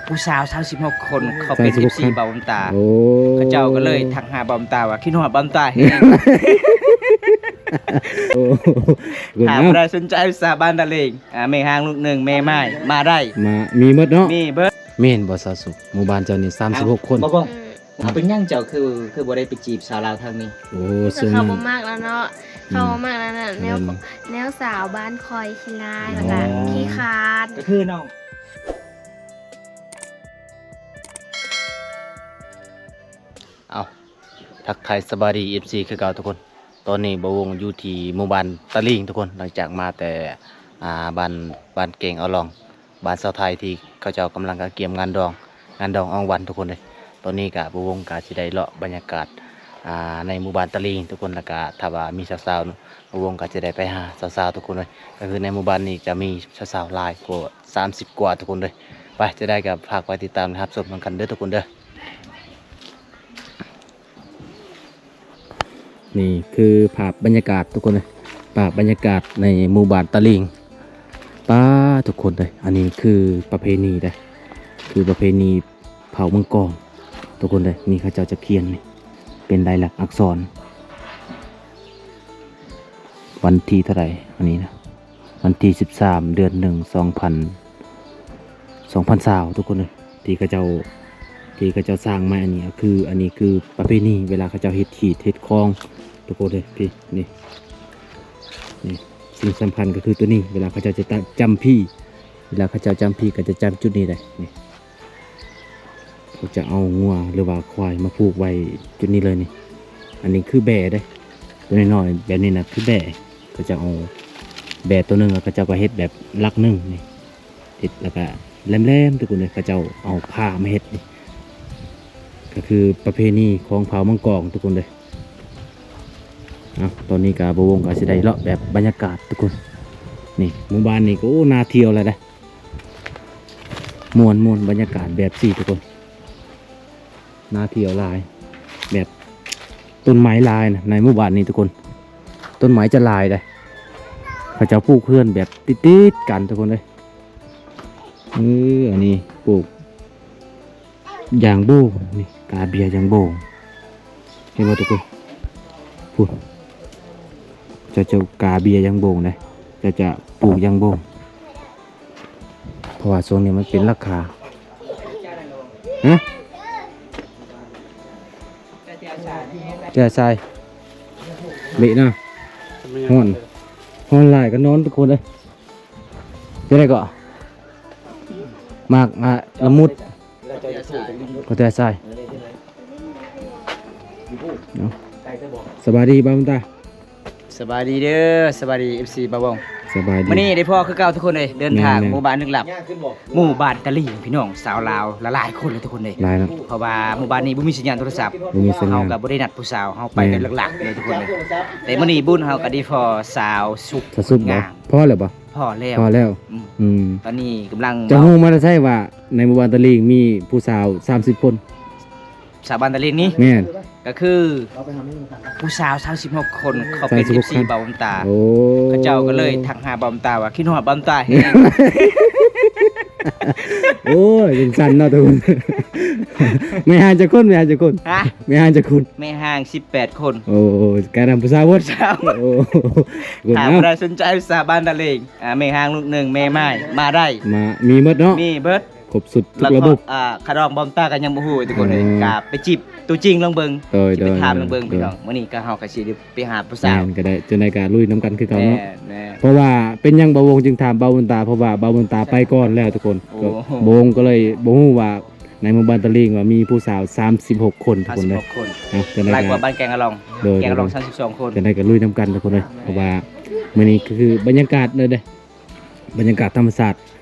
ຜູ້ສາວຊາວສິບຫົກຄົນ ເຂົາເປັນ ຊາວສິບຫົກ ເອັຟຊີ ຄັນ ບ່າວບຸນຕາ. ໂອ້ ເຂົາເຈົ້າກໍເລີຍທັກຫາບ່າວບຸນຕາວ່າ ຄິດຮອດບ່າວບຸນຕາແຮງ. ໂອ້ ຫາຜູ້ໃດສົນໃຈສາວບ້ານຕາເລງ ອ່າ ແມ່ຮ້າງລູກໜຶ່ງ ແມ່ໝ້າຍ ມາໄດ້ ມາ ມີໝົດເນາະ ມີເບິດ. ແມ່ນບໍ່ສາວສຸກ? ໝູ່ບ້ານເຈົ້ານີ້ສາມສິບຫົກຄົນ. ເອົາ ບໍ່ ບໍ່ ເອົາ ເປັນຫຍັງເຈົ້າຄື ຄືບໍ່ໄດ້ໄປຈີບສາວລາວທາງນີ້? ໂອ້ ຊ່ວງນັ້ນ ເຂົາບໍ່ມັກແລ້ວເນາະ ອືມ ເຂົາບໍ່ມັກແລ້ວນະ ແນວ ແມ່ນບໍ່ ແນວສາວບ້ານຂ້ອຍຂີ້ລາຍ ອໍ ແລ້ວກໍຂີ້ຄ້ານ ກໍຄືນ້ອງ ເອົາ ທັກທາຍສະບາຍດີ ເອັຟຊີ ຄືເກົ່າທຸກຄົນ. ຕອນນີ້ບ່າວວົງຢູ່ທີ່ໝູ່ບ້ານຕາລີງທຸກຄົນ ຫຼັງຈາກມາແຕ່ ອ່າ ບ້ານ ບ້ານແກງເອົາລອງ ບ້ານຊາວໄທທີ່ເຂົາເຈົ້າກຳລັງກະກຽມງານດອງ ງານດອງອອງວັນທຸກຄົນເອີຍ. ຕອນນີ້ກະບ່າວວົງກະຊິໄດ້ເລາະບັນຍາກາດ ອ່າ ໃນໝູ່ບ້ານຕາລີງທຸກຄົນ ແລ້ວກະຖ້າວ່າມີສາວໆ ບ່າວວົງກະຈະໄດ້ໄປຫາສາວໆ ທຸກຄົນເອີຍ. ກໍຄືໃນໝູ່ບ້ານນີ້ຈະມີສາວໆຫຼາຍກວ່າສາມສິບກວ່າທຸກຄົນເລີຍ. ໄປ ຈະໄດ້ກໍຝາກໄວ້ຕິດຕາມຮັບຊົມນຳກັນເດີທຸກຄົນເດີ. ນີ້ຄືພາບບັນຍາກາດທຸກຄົນເອີຍ ພາບບັນຍາກາດໃນໝູ່ບ້ານຕາລີງ. ປ້າ ທຸກຄົນເອີຍ ອັນນີ້ຄືປະເພນີເດ້ ຄືປະເພນີເຜົ່າເມືອງກອງທຸກຄົນເອີຍ. ນີ້ເຂົາເຈົ້າຈະຂຽນນີ້ ເປັນລາຍລັກອັກສອນ ວັນທີເທົ່າໃດ ອັນນີ້ນະ ວັນທີສິບສາມ ເດືອນໜຶ່ງ ສອງພັນ ສອງພັນຊາວ ທຸກຄົນເອີຍ ທີ່ເຂົາເຈົ້າ ທີ່ເຂົາເຈົ້າສ້າງມາ. ອັນນີ້ຄື ອັນນີ້ຄືປະເພນີເວລາເຂົາເຈົ້າເຮັດຂີດເຮັດຄອງ ທຸກຄົນເອີຍ. ນີ້ ນີ້ ສິ່ງສຳຄັນກໍຄືຕົວນີ້ ເວລາເຂົາເຈົ້າຈະຕະ ຈຳຜີ້ ເວລາເຂົາເຈົ້າຈຳຜີ້ກໍຈະຈຳຈຸດນີ້ໄດ໋ ນີ້. ເຂົາຈະເອົາງົວ ຫຼືວ່າຄວາຍມາຜູກໄວ້ຈຸດນີ້ເລີຍນີ້. ອັນນີ້ຄືແບເດ້ ຕົວນ້ອຍໆແບບນີ້ນະຄືແບ. ເຂົາຈະເອົາແບຕົວໜຶ່ງ ແລ້ວເຂົາເຈົ້າກໍເຮັດແບບຫຼັກໜຶ່ງນີ້ ເຮັດແລ້ວກໍແຫຼມໆ ທຸກຄົນເອີຍ. ເຂົາເຈົ້າເອົາຜ້າມາເຮັດນີ້ ກໍຄືປະເພນີຂອງເຜົ່າເມືອງກອງ ທຸກຄົນເອີຍ. ເອົາ ຕອນນີ້ກໍບ່າວວົງກໍຊິໄດ້ເລາະແບບບັນຍາກາດທຸກຄົນ. ນີ້ ໝູ່ບ້ານນີ້ກໍ ໂອ້ ໜ້າທ່ຽວແລ້ວເດ້. ມ່ວນໆ ບັນຍາກາດແບບນີ້ທຸກຄົນ ໜ້າທ່ຽວຫຼາຍ ແບບຕົ້ນໄມ້ຫຼາຍນະ ໃນໝູ່ບ້ານນີ້ທຸກຄົນ ຕົ້ນໄມ້ຈະຫຼາຍເດ້. ເຂົາເຈົ້າປູກເຮືອນແບບຕິດໆກັນທຸກຄົນເອີຍ. ເອີ ອັນນີ້ປູກ ຢາງໂບງ ນີ້ກາເບຍຢາງໂບງ ເຫັນບໍ່ທຸກຄົນ? ພຸ້ນ ເຈົ້າ ເຈົ້າກາເບຍຢາງໂບງເດ້ ເຈົ້າຈະປູກຢາງໂບງ ເພາະວ່າຊ່ວງນີ້ມັນເປັນລາຄາ. ຮະ? ແຈຊາຍ ເບະນະ ຮ້ອນ ຮ້ອນຫຼາຍກໍນອນທຸກຄົນເອີຍ. ຈັ່ງໃດກໍ ໝາກ ອ່າ ລະມຸດ ກໍແຕ່ໃສ່ເນາະ. ສະບາຍດີບ່າວບຸນຕາ. ສະບາຍດີເດີ ສະບາຍດີ ເອັຟຊີ ບ່າວວົງ. ສະບາຍດີ ມື້ນີ້ໄດ້ພໍ້ຄືເກົ່າທຸກຄົນເອີຍ ເດີນທາງ ແມ່ນໆ ໝູ່ບ້ານລຶກລັບ ໝູ່ບ້ານຕາລີງ ພີ່ນ້ອງຊາວລາວຫຼາຍໆຄົນເລີຍທຸກຄົນເອີຍ. ຫຼາຍເນາະ ເພາະວ່າໝູ່ບ້ານນີ້ບໍ່ມີສັນຍານໂທລະສັບ ບໍ່ມີສັນຍານ ເຮົາກໍບໍ່ໄດ້ນັດຜູ້ສາວ ເຮົາໄປແບບຫຼັກໆເລີຍທຸກຄົນເອີຍ. ແຕ່ມື້ນີ້ບຸນເຮົາກໍໄດ້ພໍ້ສາວສຸກ ສາວສຸກ ງາມ ພໍ້ແລ້ວບໍ່? ພໍ້ແລ້ວ ພໍ້ແລ້ວ ອືມ ອືມ ຕອນນີ້ກຳລັງ ເຈົ້າຮູ້ມາແຕ່ໃສວ່າໃນໝູ່ບ້ານຕາລີງມີຜູ້ສາວສາມສິບຄົນ? ສາວບ້ານຕາລີງນີ້ ແມ່ນ ກໍຄືຜູ້ສາວຊາວສິບຫົກຄົນ ເຂົາເປັນ ຊາວສິບຫົກ ເອັຟຊີ ຄັນ ບ່າວບຸນຕາ. ໂອ້ ເຂົາເຈົ້າກໍເລີຍທັກຫາບ່າວບຸນຕາວ່າ ຄິດຮອດບ່າວບຸນຕາແຮງ. ໂອ້ຍ ເປັນຊັ້ນເນາະທຸກຄົນ. ແມ່ຮ້າງຈັກຄົນ? ແມ່ຮ້າງຈັກຄົນ? ຮະ? ແມ່ຮ້າງຈັກຄົນ? ແມ່ຮ້າງສິບແປດຄົນ. ໂອ້ ການນຳຜູ້ສາວເບິດ. ຜູ້ສາວ ໂອ້ ຄົນ ຖ້າ ເອົາ ຜູ້ໃດສົນໃຈສາວບ້ານຕາເລງ ອ່າ ແມ່ຮ້າງລູກໜຶ່ງ ແມ່ໝ້າຍ ມາໄດ້ ມາ ມີເບິດເນາະ ມີເບິດ ຄົບຊຸດທຸກລະບົບ. ອ່າ ຂະດອງບ່າວບຸນຕາກໍຍັງບໍ່ຮູ້ທຸກຄົນເອີຍ. ໂອ້ ກໍໄປຈີບຕົວຈິງລອງເບິ່ງ ໂດຍ ຊິໄປຖາມລອງເບິ່ງ ໂດຍ ພີ່ນ້ອງ. ມື້ນີ້ກໍເຮົາກໍຊິໄດ້ໄປຫາຜູ້ສາວ ແມ່ນ ກໍໄດ້ ຈັ່ງໃດກໍລຸຍນຳກັນຄືເກົ່າເນາະ. ແມ່ນ ແມ່ນ ເພາະວ່າເປັນຫຍັງບ່າວວົງຈຶ່ງຖາມບ່າວບຸນຕາ ເພາະວ່າບ່າວບຸນຕາໄປກ່ອນແລ້ວທຸກຄົນ. ໂອ້ ບ່າວວົງກໍເລີຍບໍ່ຮູ້ວ່າ ໃນໝູ່ບ້ານຕາລີງວ່າມີຜູ້ສາວສາມສິບຫົກຄົນ ທຸກຄົນເດີ. ສາມສິບຫົກຄົນ ເນາະ ຈະໄດ້ ຫຼາຍກວ່າບ້ານແກງອະລອງ. ໂດຍ ແກງອະລອງ ໂດຍ ສາມສິບສອງຄົນ. ຈະໄດ້ກໍລຸຍນຳກັນທຸກຄົນເດີ. ເພາະວ່າມື້ນີ້ກໍຄືບັນຍາກາດເລີຍເດ້ ບັນຍາກາດທຳມະຊາດ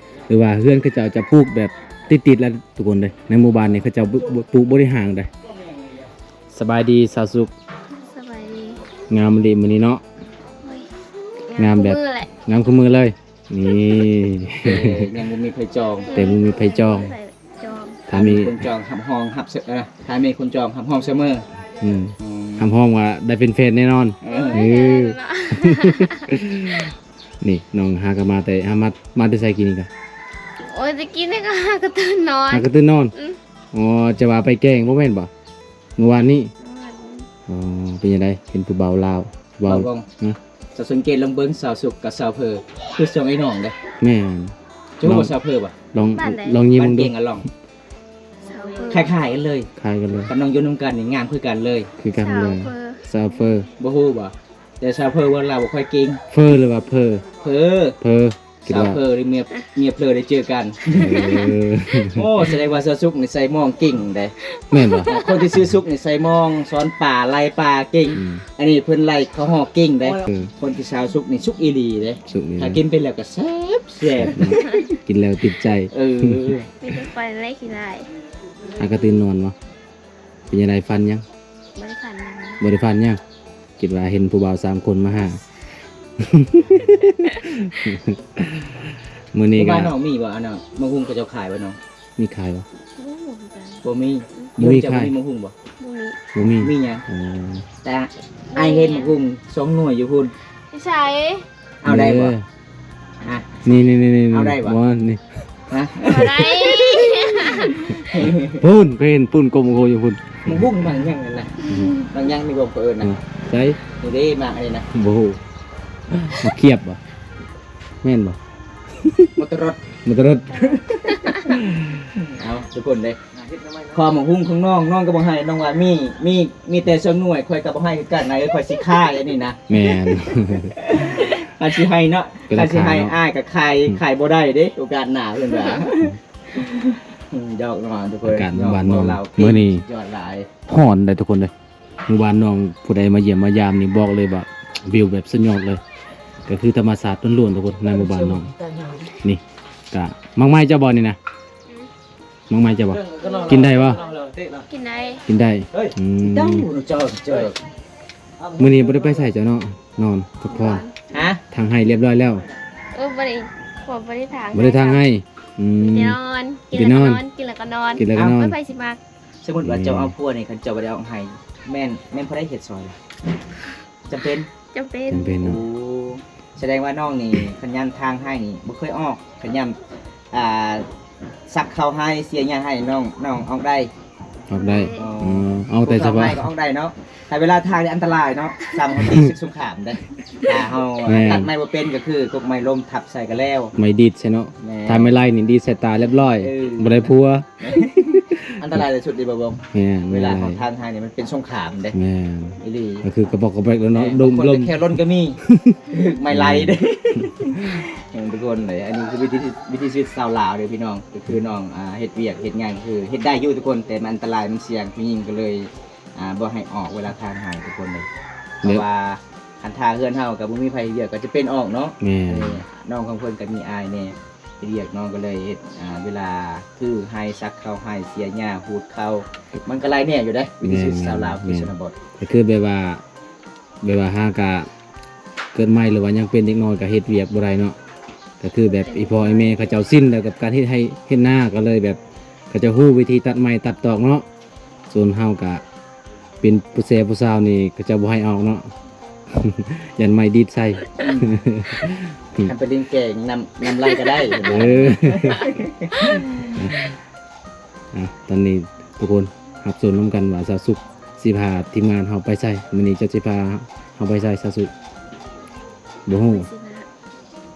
ຫຼືວ່າເຮືອນເຂົາເຈົ້າຈະປູກແບບຕິດໆ ແລ້ວທຸກຄົນເດ້. ໃນໝູ່ບ້ານນີ້ເຂົາເຈົ້າ ບໍ່ ບໍ່ ປູກບໍ່ໄດ້ຫ່າງເດ້. ສະບາຍດີສາວສຸກ. ສະບາຍດີ. ງາມອີ່ຫຼີມື້ນີ້ເນາະ. ໂອ້ຍ ງາມແບບ ງາມຄືມື້ເລີຍ. ນີ້ ແຕ່ຍັງບໍ່ມີໃຜຈອງ ແຕ່ບໍ່ມີໃຜຈອງ. ຈອງ ຖ້າມີ ຖ້າມີຄົນຈອງຮັບຮອງ ຮັບ ເອີ ຖ້າມີຄົນຈອງຮັບຮອງສະເໝີ. ອືມ ອືມ ຮັບຮອງວ່າໄດ້ເປັນແຟນແນ່ນອນ. ເອີ ເອີ ແນ່ນອນເນາະ. ນີ້ນ້ອງຫາກໍມາແຕ່ ຫາມາ ມາແຕ່ໃສກີ້ນີ້ກະ? ໂອ້ຍ ແຕ່ກີ້ນີ້ກໍຫາກໍຕື່ນນອນ ຫາກໍຕື່ນນອນ. ອືມ ອໍ ຈະວ່າໄປແກ້ງບໍ່ແມ່ນບໍ່? ມື້ວານນີ້ ມື້ວານນີ້. ອໍ ເປັນຈັ່ງໃດ ເຫັນຜູ້ບ່າວລາວ ຜູ້ບ່າວ ບ່າວ ຮະ? ເຈົ້າສັງເກດລອງເບິ່ງສາວສຸກກັບສາວເພີ ຄືສອງໄອ້ນ້ອງເດ້. ແມ່ນ. ເຈົ້າຮູ້ວ່າສາວເພີບໍ່? ລອງ ບ້ານໃດ? ລອງຍິ້ມເບິ່ງດູ. ບ້ານເກງອະລ່ອງ. ສາວເພີ ຄ້າຍໆກັນເລີຍ. ຄ້າຍກັນເລີຍ. ກັບນ້ອງຢູ່ນຳກັນນີ້ງາມຄືກັນເລີຍ. ຄືກັນເລີຍ. ສາວເພີ ສາວເພີ. ບໍ່ຮູ້ບໍ່? ແຕ່ສາວເພີວ່າລາວບໍ່ຄ່ອຍເກັ່ງ. ເຟີ ຫຼືວ່າເພີ? ເພີ ເພີ. ຄິດວ່າສາວເພີ ຫຼືເມຍ ເມຍເພີໄດ້ເຈີກັນ. ເອີ ໂອ້ ສະແດງວ່າສາວສຸກນີ້ໃສ່ມອງເກັ່ງເດ້. ແມ່ນບໍ່? ຄົນທີ່ຊື່ສຸກນີ້ໃສ່ມອງ ສອນປາ ໄລ່ປາເກັ່ງ. ອືມ ອັນນີ້ເພິ່ນໄລ່ເຂົ້າຮອກເກັ່ງເດ້. ເອີ ຄົນທີ່ສາວສຸກນີ້ສຸກອີ່ຫຼີເດ້. ສຸກອີ່ຫຼີ. ຖ້າກິນເປັນແລ້ວກໍແຊບ ແຊບ ກິນແລ້ວຕິດໃຈ. ເອີ ມີແຕ່ຂ້ອຍແຫຼະຂີ້ຮ້າຍ. ຫາກະຕື່ນນອນບໍ່? ເປັນຈັ່ງໃດ ຝັນຫຍັງ? ບໍ່ໄດ້ຝັນຫຍັງ. ບໍ່ໄດ້ຝັນຫຍັງ? ຄິດວ່າເຫັນຜູ້ບ່າວສາມຄົນມາຫາ. ມື້ນີ້ກໍ ບ້ານນ້ອງມີບໍ່? ອັນນ່າ ໝາກຫຸ່ງເຂົາເຈົ້າຂາຍບໍ່ນ້ອງ? ມີຂາຍບໍ່? ບໍ່ຮູ້ຄືກັນ. ບໍ່ມີ. ບໍ່ມີຂາຍ. ເຮືອນເຈົ້າບໍ່ມີໝາກຫຸ່ງບໍ່? ບໍ່ມີ. ບໍ່ມີ. ບໍ່ມີຫຍັງ? ອໍ ແຕ່ອ້າຍເຫັນໝາກຫຸ່ງສອງໜ່ວຍຢູ່ພຸ້ນ. ຢູ່ໃສ? ເອົາໄດ້ບໍ່? ເອີ ຮະ? ນີ້ໆໆໆ ເອົາໄດ້ບໍ່? ບໍ່ ນີ້ ຮະ? ບໍ່ໄດ້. ພຸ້ນ ເຫັນພຸ້ນ ກົມໂກຢູ່ພຸ້ນ. ໝາກຫຸ່ງໝາກຫຍັງນັ້ນນະ? ອືມ ໝາກຫຍັງນີ້ບໍ່ເອີ້ນນະ? ໃສ? ນີ້ເດ້ໝາກອັນນີ້ນະ. ບໍ່ຮູ້. ໝາກຂຽບບໍ່? ແມ່ນບໍ່? ໝາກຕະຣອດ. ໝາກຕະຣອດ. ເອົາ ທຸກຄົນເດ້. ເພາະໝາກຫຸ່ງຂອງນ້ອງ ນ້ອງກໍບໍ່ໃຫ້ ນ້ອງວ່າມີ ມີ ມີແຕ່ສອງໜ່ວຍ ຂ້ອຍກໍບໍ່ໃຫ້ຄືກັນນະ ຂ້ອຍຊິຂາຍອັນນີ້ນະ. ແມ່ນ. ຄັນຊິໃຫ້ເນາະ ຄັນຊິໃຫ້ອ້າຍກໍຂາຍ ອືມ ຂາຍບໍ່ໄດ້ເດ້ ໂອກາດໜ້າເພິ່ນວ່າ. ອືມ ຢອກເນາະທຸກຄົນ. ອາກາດບ້ານນ້ອງມື້ນີ້ຍອດຫຼາຍ ຮ້ອນເດ້ທຸກຄົນເດ້. ໝູ່ບ້ານນ້ອງ ຜູ້ໃດມາຢ້ຽມມາຢາມນີ້ ບອກເລີຍວ່າວິວແບບສຸດຍອດເລີຍ ກໍຄືທຳມະຊາດລ້ວນໆ ທຸກຄົນ ໃນໝູ່ບ້ານນ້ອງ. ນີ້ກະໝາກໄມ້ເຈົ້າບໍ່ນີ້ນະ? ອືມ ໝາກໄມ້ເຈົ້າບໍ່? ກິນໄດ້ບໍ່? ກິນໄດ້. ກິນໄດ້. ອືມ ມື້ນີ້ບໍ່ໄດ້ໄປໃສເຈົ້າເນາະ? ນອນພັກຜ່ອນ. ຮະ? ຖາງໄຮ່ລຽບຮ້ອຍແລ້ວ. ເອີ ບໍ່ໄດ້ ບໍ່ໄດ້ຖາງ ບໍ່ໄດ້ຖາງໄຮ່. ອືມ ມີແຕ່ນອນ ກິນແລ້ວກໍນອນ ກິນແລ້ວກໍນອນ. ເອົ້າ ໄປ ໃຜຊິມັກ? ສົມມຸດວ່າເຈົ້າເອົາຜົວນີ້ ຄັນເຈົ້າບໍ່ໄດ້ອອກໄຮ່ ແມ່ນ ແມ່ນຜູ້ໃດເຮັດຊ່ອຍລະ? ຈຳເປັນ ຈຳເປັນ ຈຳເປັນເນາະ. ໂອ້ ສະແດງວ່ານ້ອງນີ້ ຄັນຍາມທາງໄຮ່ນີ້ບໍ່ເຄີຍອອກ ຄັນຍາມ ອ່າ ສັກເຂົ້າໄຮ່ ເສຍຫຍ້າໄຮ່ ນ້ອງ ນ້ອງອອກໄດ້. ອອກໄດ້. ອໍ ເອົາແຕ່ສະເພາະ ເຂົ້າໄຮ່ກໍອອກໄດ້ເນາະ. ຖ້າເວລາທາງນີ້ອັນຕະລາຍເນາະ ສ່ຳເຮົາຕິດສຶກສົງຄາມເດ້. ຖ້າເຮົາ ແມ່ນ ຕັດໄມ້ບໍ່ເປັນກໍຄືກົກໄມ້ລົ້ມທັບໃສ່ກໍແລ້ວ ໄມ້ດີດໃສ່ເນາະ. ແມ່ນ. ຖ້າໄມ້ໄລ່ນີ້ດີດໃສ່ຕາລຽບຮ້ອຍ. ເອີ ບໍ່ໄດ້ຜົວ. ອັນຕະລາຍທີ່ສຸດເດ້ບໍ່ບົງ. ແມ່ນ. ເວລາເຮົາທາງໄຮ່ນີ້ມັນເປັນສົງຄາມເດ້. ແມ່ນ ອີ່ຫຼີ. ກໍຄືກະປອກກະແປກແລ້ວເນາະ. ແມ່ນ. ລົມ ບາງຄົນກໍແຄ່ຫຼົ່ນກໍມີ ໄມ້ໄລ່ເດ້. ເອີ ທຸກຄົນເອີຍ ອັນນີ້ຄືວິຖີ ວິຖີຊີວິດຊາວລາວເດ້ພີ່ນ້ອງ. ກໍຄືນ້ອງ ອ່າ ເຮັດວຽກເຮັດງານ ຄືເຮັດໄດ້ຢູ່ທຸກຄົນ ແຕ່ມັນອັນຕະລາຍ ມັນສ່ຽງ ຜູ້ຍິງກໍເລີຍ ອ່າ ບໍ່ໃຫ້ອອກເວລາທາງໄຮ່ທຸກຄົນເລີຍ. ເພາະວ່າຄັນຖ້າເຮືອນເຮົາກໍບໍ່ມີໃຜເຮັດວຽກ ກໍຈະເປັນອອກເນາະ. ແມ່ນ. ເອີ ນ້ອງຂອງເພິ່ນກໍມີອ້າຍແດ່ ເຮັດວຽກ ນ້ອງກໍເລີຍເຮັດ ອ່າ ເວລາຖືໄຮ່ ສັກເຂົ້າໄຮ່ ເສຍຫຍ້າ ຫູດເຂົ້າ ມັນກໍຫຼາຍແນວຢູ່ເດ້. ວິຖີຊີວິດຊາວລາວ ແມ່ນ ຄືຊົນນະບົດ ກໍຄືແບບວ່າ ແບບວ່າຫາກະເກີດໃໝ່ ຫຼືວ່າຍັງເປັນເດັກນ້ອຍກໍເຮັດວຽກບໍ່ໄດ້ເນາະ. ກໍຄືແບບອີ່ພໍ່ອີ່ແມ່ເຂົາເຈົ້າຊິນແລ້ວກັບການເຮັດໄຮ່ເຮັດນາ ກໍເລີຍແບບເຂົາເຈົ້າຮູ້ວິທີຕັດໄມ້ຕັດຕອກເນາະ. ສ່ວນເຮົາກະເປັນຜູ້ແຊຜູ້ສາວນີ້ ເຂົາເຈົ້າບໍ່ໃຫ້ອອກເນາະ ຢ້ານໄມ້ດີດໃສ່. ຄັນໄປຫຼິ້ນແກງນ້ຳ ນ້ຳໄລ່ກໍໄດ້. ເອີ ອ່ະ ຕອນນີ້ທຸກຄົນຮັບຊົມນຳກັນວ່າສາວສຸກຊິພາທີມງານເຮົາໄປໃສ. ມື້ນີ້ເຈົ້າຊິພາເຮົາໄປໃສສາວສຸກ? ບໍ່ຮູ້.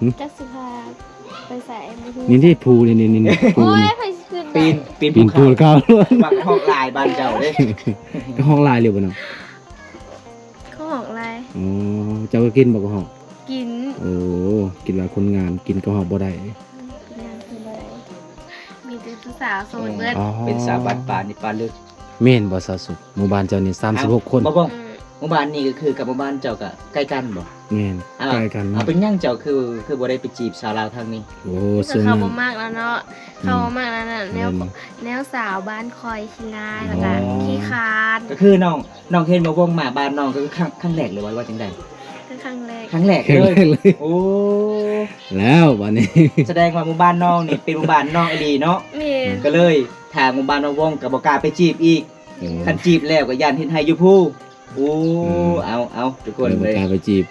ຫຶ? ຈັກຊິພາໄປໃສ ບໍ່ຮູ້. ນີ້ເດ້ ພູນີ້ ນີ້ໆ ພູນີ້. ໂອ້ຍ ໃຜຊິຂຶ້ນໄດ້? ປີນ ປີນ ປີນພູເຂົາ. ບັກຮອກຫຼາຍບ້ານເຈົ້າເດ້. ກະຮອກຫຼາຍເລີຍບໍ່ນ້ອງ? ກະຮອກຫຼາຍ. ອໍ ເຈົ້າກໍກິນບໍ່ກະຮອກ? ກິນ. ໂອ້ ຄິດວ່າຄົນງາມກິນກະຮອກບໍ່ໄດ້. ກິນຫຍັງກິນບໍ່ໄດ້ ມີແຕ່ຜູ້ສາວໂສດເບິດ. ອໍ ເປັນສາວບ້ານປ່ານີ້ປ່າເລິກ. ແມ່ນບໍ່ສາວສຸກ? ໝູ່ບ້ານເຈົ້ານີ້ສາມສິບຫົກຄົນ. ເອົ້າ ບໍ່ ບໍ່ ອືມ ໝູ່ບ້ານນີ້ກໍຄືກັບໝູ່ບ້ານເຈົ້າກໍໃກ້ກັນບໍ່? ແມ່ນ ອ່າ ໃກ້ກັນ. ເອົາ ເປັນຫຍັງເຈົ້າຄື ຄືບໍ່ໄດ້ໄປຈີບສາວລາວທາງນີ້? ໂອ້ ສ່ວນນັ້ນ ເຂົາບໍ່ມັກແລ້ວເນາະ. ອືມ ເຂົາບໍ່ມັກແລ້ວນັ້ນ ແນວ ແມ່ນ ແນວສາວບ້ານຂ້ອຍຂີ້ງາຍ ອໍ ແລ້ວກໍຂີ້ຄ້ານ. ກໍຄືນ້ອງ ນ້ອງເຫັນບໍ່ ວົງມາບ້ານນ້ອງ ກໍຄືຄັ້ງ ຄັ້ງແລກເລີຍວ່າ ວ່າຈັ່ງໃດ? ກໍຄັ້ງແລກ. ຄັ້ງແລກເລີຍ. ໂອ້ ແລ້ວບາດນີ້ ສະແດງວ່າໝູ່ບ້ານນ້ອງນີ້ເປັນໝູ່ບ້ານນ້ອງອີ່ຫຼີເນາະ. ແມ່ນ. ກໍເລີຍ ຖ້າໝູ່ບ້ານນ້ອງວົງກໍບໍ່ກ້າໄປຈີບອີກ. ໂອ້ ຄັນຈີບແລ້ວກໍຢ້ານເຮັດໃຫ້ຢູ່ພູ. ໂອ້ ເອີ ເອົາ ເອົາ ທຸກຄົນເລີຍ ບໍ່ກ້າໄປຈີບ.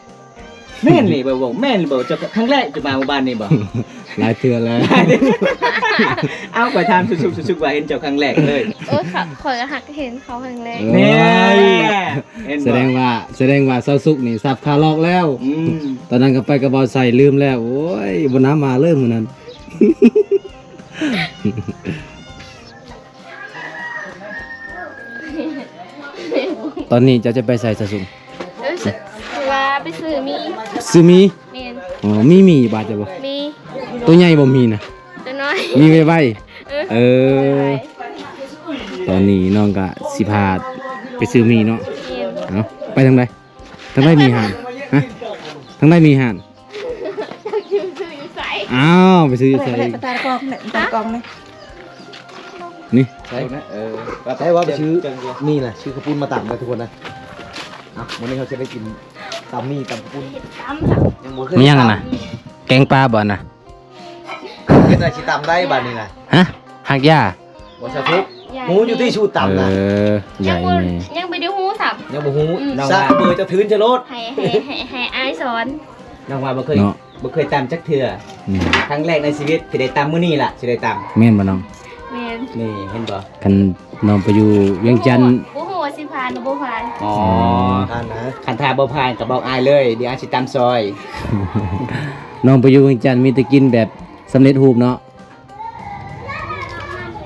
ແມ່ນນີ້ບໍ່? ແມ່ນບໍ່? ເຈົ້າຄັ້ງແລກຈະມາໝູ່ບ້ານນີ້ບໍ່? ຫຼາຍເທື່ອແລ້ວ. ເອົາ ຂ້ອຍຖາມສຸກໆ ສຸກໆ ວ່າເຫັນເຈົ້າຄັ້ງແລກເລີຍ. ເອີ ຂ້ອຍກໍຮັກເຫັນເຂົາຄັ້ງແລກ. ໂອ້ຍ ແມ່ນ ເຫັນບໍ່? ສະແດງວ່າ ສະແດງວ່າຊາວສຸກນີ້ສັບຂາລອກແລ້ວ. ອືມ ຕອນນັ້ນກໍໄປກັບບ່າວໄຊ ລືມແລ້ວ. ໂອ້ຍ ບໍ່ນຳມາເລີຍມື້ນັ້ນ. ຕອນນີ້ເຈົ້າຈະໄປໃສ ຊາວສຸກ? ເອີ ຄືວ່າໄປຊື້ໝີ່. ຊື້ໝີ່? ແມ່ນ. ອໍ ມີໝີ່ຢູ່ບ້ານເຈົ້າບໍ່? ມີ. ໂຕໃຫຍ່ບໍ່ໝີ່ນະ? ໂຕນ້ອຍ. ໝີ່ໄວໆ. ເອີ ເອີ ຕອນນີ້ນ້ອງກະຊິພາໄປຊື້ໝີ່ເນາະ. ແມ່ນ. ເອົາ ໄປທາງໃດ? ທາງໃດມີຮ້ານ? ຮະ? ທາງໃດມີຮ້ານ? ອ້າວ ໄປຊື້ຢູ່ໃສອີກ? ຕາກອງນີ້ ຕາກອງນີ້ ນີ້ ໃສ່ ເອີ ໃສ່ວ່າໄປຊື້ ນີ້ນະ ຊື້ເຂົ້າປຸ້ນມາຕຳນະທຸກຄົນນະ. ເອົາ ມື້ນີ້ເຮົາຈະໄດ້ກິນຕຳໝີ່ ຕຳເຂົ້າປຸ້ນ. ຍັງບໍ່ເຄີຍ ມີຫຍັງຫັ້ນນະ? ແກງປາບໍ່ນະ? ເຮັດໄດ້ ຊິຕຳໄດ້ບາດນີ້ນະ. ຮະ? ຮາກຫຍ້າ? ບໍ່ ສາທຸ ໝູຢູ່ທີ່ສູດຕຳນະ. ເອີ ໃຫຍ່ແມ່ ຍັງບໍ່ໄດ້ຮູ້ຊ້ຳ ຍັງບໍ່ຮູ້. ອືມ ສັກເບີຈະທຶນຈະໂລດ ໃຫ້ ໃຫ້ ໃຫ້ ໃຫ້ອ້າຍສອນ. ນ້ອງວ່າບໍ່ເຄີຍ ເນາະ ບໍ່ເຄີຍຕຳຈັກເທື່ອ. ອືມ ຄັ້ງແລກໃນຊີວິດທີ່ໄດ້ຕຳ ມື້ນີ້ລະຊິໄດ້ຕຳ. ແມ່ນບໍ່ນ້ອງ? ແມ່ນ. ນີ້ເຫັນບໍ່? ຄັນນ້ອງໄປຢູ່ວຽງຈັນ ບໍ່ຮູ້ວ່າຊິຜ່ານຫຼືບໍ່ຜ່ານ. ອໍ ອືມ ຜ່ານນະ. ຄັນຖ້າບໍ່ຜ່ານກໍບອກອ້າຍເລີຍ ດຽວອ້າຍຊິຕຳຊ່ອຍ. ນ້ອງໄປຢູ່ວຽງຈັນມີແຕ່ກິນແບບສຳເລັດຮູບເນາະ.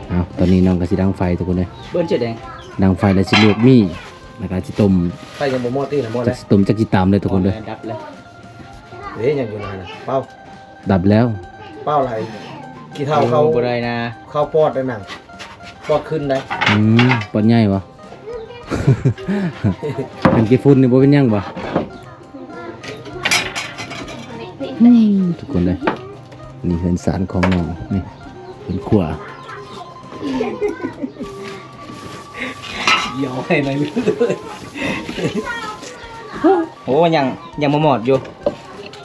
ເອົາ ຕອນນີ້ນ້ອງກໍຊິດັງໄຟທຸກຄົນເດີ ເບິ່ງເສື້ອແດງ ດັງໄຟແລ້ວຊິລວກໝີ່ ແລ້ວກໍຊິຕົ້ມ. ໄຟຍັງບໍ່ໝົດຕິ ໝົດແລ້ວ ຊິຕົ້ມຈັກຊິຕຳເລີຍທຸກຄົນເດີ. ດັບແລ້ວ ເດ້ ຍັງຢູ່ນັ້ນນະ ເປົ່າ ດັບແລ້ວ. ເປົ່າຫຼາຍ ຂີ້ເຖົ້າເຂົ້າ ບໍ່ໄດ້ນະ ເຂົ້າປອດໄດ້ນະ ປອດຂຶ້ນໄດ້. ອືມ ປອດໃຫຍ່ບໍ່? ຄັນຂີ້ຝຸ່ນນີ້ບໍ່ເປັນຫຍັງບໍ່? ອືມ ທຸກຄົນເດີ ນີ້ເຮືອນຊານຂອງນ້ອງ ນີ້ເຮືອນຄົວ. ດຽວໃຫ້ໜ້ອຍໜຶ່ງ. ໂອ້ ຍັງ ຍັງບໍ່ໝົດຢູ່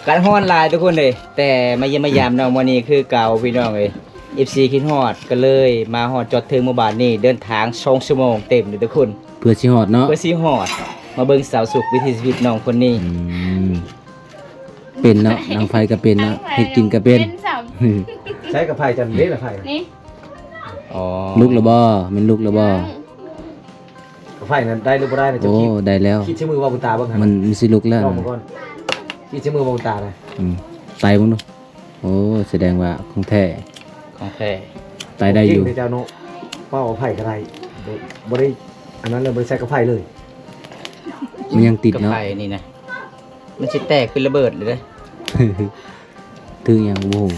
ກາດຮ້ອນຫຼາຍທຸກຄົນເດ້. ແຕ່ມາຢ້ຽມມາຢາມນ້ອງມື້ນີ້ຄືເກົ່າພີ່ນ້ອງເອີຍ. ເອັຟຊີຄິດຮອດ ກໍເລີຍມາຮອດຈອດເຖິງໝູ່ບ້ານນີ້ ເດີນທາງສອງຊົ່ວໂມງເຕັມເດ້ທຸກຄົນ ເພື່ອຊິຮອດເນາະ ເພື່ອຊິຮອດ. ມາເບິ່ງສາວສຸກ ວິຖີຊີວິດນ້ອງຄົນນີ້. ອືມ ເປັນເນາະ ດັງໄຟກໍເປັນເນາະ ເຮັດກິນກໍເປັນ. ໃຊ້ກັບໄຜຈັ່ງເດ້ລະໄຜນີ້. ອໍ ລຸກແລ້ວບໍ່? ແມ່ນລຸກແລ້ວບໍ່? ກັບໄຜນັ້ນໄດ້ຫຼືບໍ່ໄດ້ນະ? ໂອ້ ໄດ້ແລ້ວ ຄິດໃສ່ມືວ່າບຸນຕາເບິ່ງຫັ້ນ ມັນ ມັນຊິລຸກແລ້ວ ລອງເບິ່ງກ່ອນ ຄິດໃສ່ມືວ່າບຸນຕານະ. ອືມ ໄຕ່ເບິ່ງດູ. ໂອ້ ສະແດງວ່າຂອງແທ້ ຂອງແທ້ ໄຕ່ໄດ້ຢູ່. ເກັ່ງເດ້ເຈົ້າເນາະ ເປົ່າກັບໄຜກໍໄດ້ ບໍ່ ບໍ່ໄດ້ອັນນັ້ນເລີຍ ບໍ່ໄດ້ໃຊ້ກັບໄຜເລີຍ. ມັນຍັງຕິດເນາະ ກັບໄຜນີ້ນະ ມັນຊິແຕກຄືລະເບີດເລີຍເດ້. ຖືກຫຍັງບໍ່ຮູ້.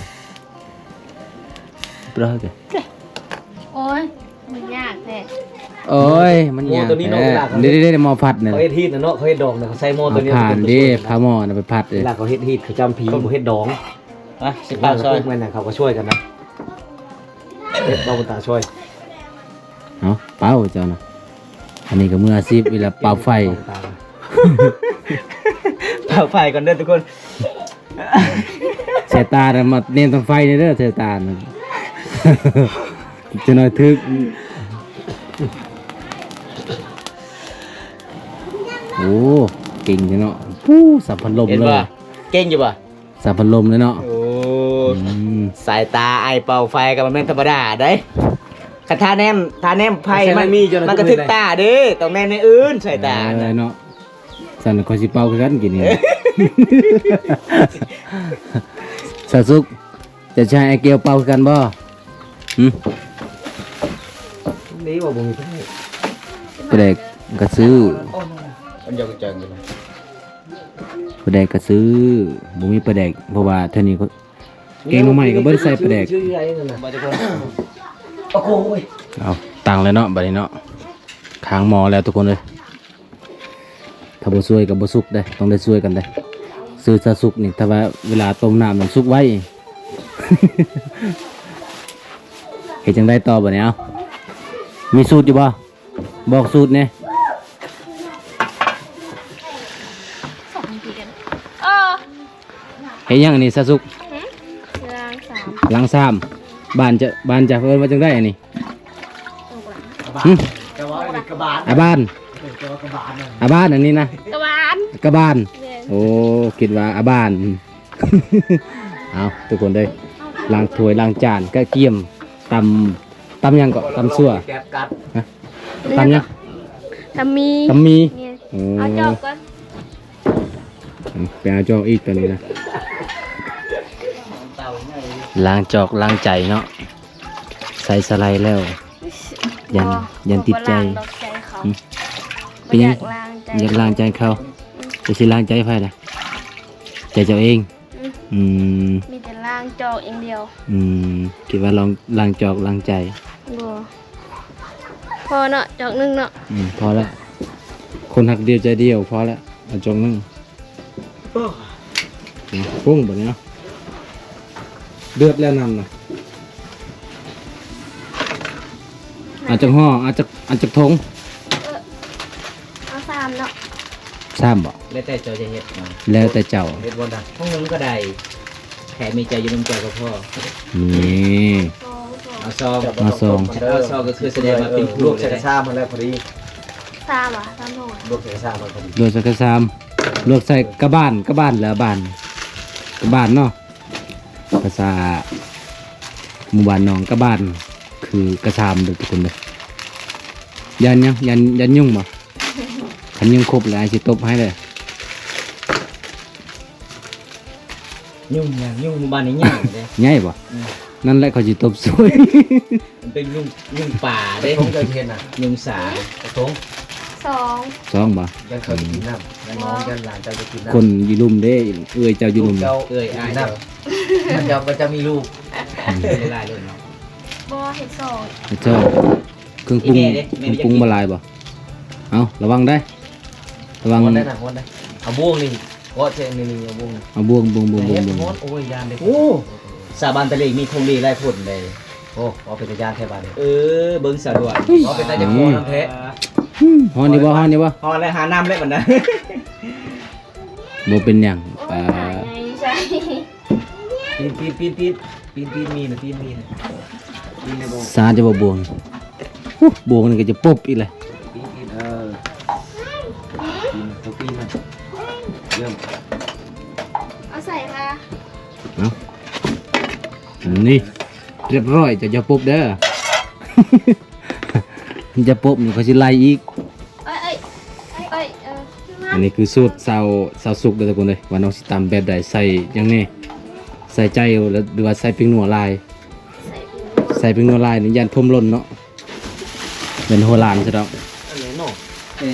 ໂອ້ຍ ມັນຍາກແທ້. ໂອ້ຍ ມັນຍາກແທ້. ເດ້ໆໆ ໝໍ້ພັດນັ້ນ ເຂົາເຮັດຮີດນະເນາະ ເຂົາເຮັດດອງນະ ເຂົາໃຊ້ໝໍ້ໂຕນີ້ ເຂົາເຮັດຮີດ ພາໝໍ້ນະໄປພັດເດ້. ເວລາເຂົາເຮັດຮີດ ເຂົາຈຳຜີ ເຂົາເຮັດດອງ. ມາ ຊິເປົ່າຊ່ອຍ ເພິ່ນນັ້ນ ເຂົາກໍຊ່ວຍກັນນະ ເຮັດ ເບົາບຸນຕາຊ່ວຍ. ເອົາ ເປົ່າເຈົ້ານະ ອັນນີ້ກໍມືອາຊີບ ເວລາເປົ່າໄຟ ເປົ່າໄຟກ່ອນເດີທຸກຄົນ. ສາຍຕານະ ມາແນມທາງໄຟນີ້ເດີ ສາຍຕານະ ຈະໜ້ອຍຖືກ. ໂອ້ ເກັ່ງເດເນາະ ປູ້ ສັບພັດລົມເລີຍ. ເກັ່ງຢູ່ບໍ່? ສັບພັດລົມເລີຍເນາະ. ໂອ້ ອືມ ສາຍຕາອ້າຍເປົ່າໄຟກໍບໍ່ແມ່ນທຳມະດາເດ້. ຄັນຖ້າແນມ ຖ້າແນມໄຟມັນ ມັນກະຖືກຕາເດ້ ຕ້ອງແນມແນວອື່ນ ສາຍຕານະ ເອີ ເນາະ. ຊັ້ນຂ້ອຍຊິເປົ່າຄືກັນກິນນີ້. ສາວສຸກ ຈະໃຫ້ອ້າຍແກ້ວເປົ່າຄືກັນບໍ່? ຫຶ? ນີ້ວ່າບໍ່ມີປາແດກ ປາແດກກະຊື້ ມັນຢາກແຈ້ງຢູ່ນະ ປາແດກກະຊື້ ບໍ່ມີປາແດກ ເພາະວ່າເທື່ອນີ້ ແກງໜໍ່ໄມ້ກໍບໍ່ໄດ້ໃສ່ປາແດກ. ໂອ້ຍ ເອົາ ຕັ້ງແລ້ວເນາະ ບາດນີ້ເນາະ ຄາງໝໍ້ແລ້ວທຸກຄົນເອີຍ. ຖ້າບໍ່ຊ່ວຍກໍບໍ່ສຸກເດ້ ຕ້ອງໄດ້ຊ່ວຍກັນເດ້. ຊື່ຊາສຸກນີ້ ຖ້າວ່າເວລາຕົ້ມນ້ຳມັນສຸກໄວ. ເຮັດຈັ່ງໃດຕໍ່ບາດນີ້? ເອົາ ມີສູດຢູ່ບໍ່? ບອກສູດແດ່. ເອີ ເຮັດຫຍັງອັນນີ້ຊາສຸກ? ຫຶ? ລ້າງຊາມ ລ້າງຊາມ. ບ້ານຈະ ບ້ານຈະເອີ້ນວ່າຈັ່ງໃດອັນນີ້? ຫຶ? ກະບານ ອາບ້ານ ເອີ ກະບານ ອາບ້ານອັນນີ້ນະ ກະບານ ກະບານ. ໂອ້ ຄິດວ່າອາບ້ານ. ເອົາ ທຸກຄົນເດີ ລ້າງຖ້ວຍລ້າງຈານ ກະກຽມ ຕຳ ຕຳຫຍັງເກາະ? ຕຳຊົ່ວ ແກບກັດ ຮະ? ຕຳຫຍັງ? ຕຳໝີ່ ຕຳໝີ່. ແມ່ນ ໂອ້ ເອົາຈອກກ່ອນ ອືມ ໄປເອົາຈອກອີກຕອນນີ້ນະ. ລ້າງຈອກລ້າງໃຈເນາະ ໃສ່ສະໄລແລ້ວ ຢ້ານ ບໍ່ ຢ້ານຕິດໃຈ ບໍ່ລ້າງດອກໃຈເຂົາ. ຫຶ? ເປັນຫຍັງ? ບໍ່ຢາກລ້າງໃຈ ຢາກລ້າງໃຈເຂົາ. ອືມ ຈະຊິລ້າງໃຈໃຜລະ? ໃຈເຈົ້າເອງ. ອືມ ອືມ ມີແຕ່ລ້າງຈອກຢ່າງດຽວ. ອືມ ຄິດວ່າລອງລ້າງຈອກລ້າງໃຈ. ບໍ່ ພໍເນາະ ຈອກໜຶ່ງເນາະ. ອືມ ພໍລະ ຄົນຮັກດຽວໃຈດຽວ ພໍລະ ເອົາຈອກໜຶ່ງ. ໂອ້ ປຸງບັດນີ້ເນາະ ເດືອດແລ້ວນ້ຳນະ. ເອົາຈັກຫໍ່? ເອົາຈັກ ເອົາຈັກຖົງ? ເອີ ເອົາສາມເນາະ. ສາມບໍ? ແລ້ວແຕ່ເຈົ້າຈະເຮັດເນາະ ແລ້ວແຕ່ເຈົ້າ ເຮັດບໍ່ໄດ້ ຂອງໜຶ່ງກໍໄດ້ ແຄ່ມີໃຈຢູ່ນຳເຈົ້າກໍພໍ. ນີ້ ສອງ ສອງ ເອົາສອງ ເອົາສອງ ເອົາສອງກໍຄືສະແດງວ່າເປັນຜູ້ ລວກໃສ່ກະຊາມຫັ້ນແຫຼະພໍດີ. ຊາມຫວາ? ຊາມໂທນ ລວກໃສ່ກະຊາມມັນພໍດີ ລວກໃສ່ກະຊາມ ລວກໃສ່ກະບານ ກະບານ ແລ້ວບານ ກະບານເນາະ. ພາສາໝູ່ບ້ານນ້ອງກະບານ ຄືກະຊາມເດີທຸກຄົນເດີ. ຢ້ານຫຍັງ? ຢ້ານ ຢ້ານຍຸງບໍ? ຄັນຍຸງຄົບແລ້ວອ້າຍຊິຕົບໃຫ້ເດີ. ຍຸງຫຍັງ? ຍຸງໝູ່ບ້ານນີ້ໃຫຍ່ເດ້. ໃຫຍ່ບໍ? ອືມ ນັ້ນແຫຼະເຂົາຊິຕົບຊ່ວຍ. ມັນເປັນຍຸງ ຍຸງປ່າເດ້. ຂອງເຈົ້າເຮັດນະ ຍຸງສາ. ກະທົງ ສອງ ສອງບໍ? ຢ້ານເຂົາຈະກິນນ້ຳ ຢ້ານນ້ອງ ຢ້ານຫຼານເຈົ້າຈະກິນນ້ຳ. ຄົນຢູ່ລຸ່ມເດ້ ເອື້ອຍເຈົ້າຢູ່ລຸ່ມ ເອື້ອຍອ້າຍເຈົ້າ ມັນເຈົ້າກໍຈະມີລູກ. ອືມ ຫຼາຍໆເລີຍເນາະ. ບໍ່ ເຮັດສອງ ເຮັດສອງ. ເຄື່ອງປຸງ ເຄື່ອງປຸງບໍ່ຫຼາຍບໍ? ເອົາ ລະວັງໄດ໋ ລະວັງ ເອົາບ່ວງນີ້ ເກາະແຈງນີ້ ເອົາບ່ວງ ເອົາບ່ວງ ບ່ວງ ບ່ວງ ບ່ວງ ເຮັດ ໂອ້ຍ ຢ້ານເດ້. ໂອ້ ສາວບ້ານຕະເລງມີຂອງດີຫຼາຍຄົນເດ້. ໂອ້ ເວົ້າເປັນຕາຢ້ານແທ້ບາດນີ້. ເອີ ເບິ່ງສາວດວນ ເວົ້າເປັນຕາຢາກຫົວນຳແທ້. ຮ້ອນຢູ່ບໍ່? ຮ້ອນຢູ່ບໍ່? ຮ້ອນແລ້ວ ຫານ້ຳແລ້ວບັດນະ. ບໍ່ເປັນຫຍັງ. ໂອ້ຍ ອ່າ ຂາໃຫຍ່ໃສ່ ປີນ ປີນ ປີນ ປີນ ປີນ ປີນມີນະ ປີນມີນະ ປີນໄດ້ບໍ່? ສາຈະບໍ່ບ່ວງ. ໂອ້ ບ່ວງນີ້ກໍຈະປົບອີກແຫຼະ. ປີນ ປີນ ເອີ ປີນ ເອົາປີນມາ ເລີ່ມ ເອົາໃສ່ມາ. ເອົາ ນີ້ ຮຽບຮ້ອຍ. ເຈົ້າຢ່າປົບເດີ ຢ່າປົບ ນີ້ຂ້ອຍຊິໄລ່ອີກ. ເອີຍ ເອີຍ ເອີຍ ເອີຍ ເອີຍ ອັນນີ້ຄືສູດສາວ ສາວສຸກເດີທຸກຄົນເດີ ວ່ານ້ອງຊິຕຳແບບໃດ ໃສ່ຫຍັງແດ່ ໃສ່ໃຈ ຫຼືວ່າໃສ່ແປ້ງນົວຫຼາຍ? ໃສ່ແປ້ງນົວ ໃສ່ແປ້ງນົວຫຼາຍນີ້ຢ້ານຜົມຫຼົ່ນເນາະ ເປັນຫົວລ້ານຊະດອກ. ອັນນີ້ເນາະ ເອີ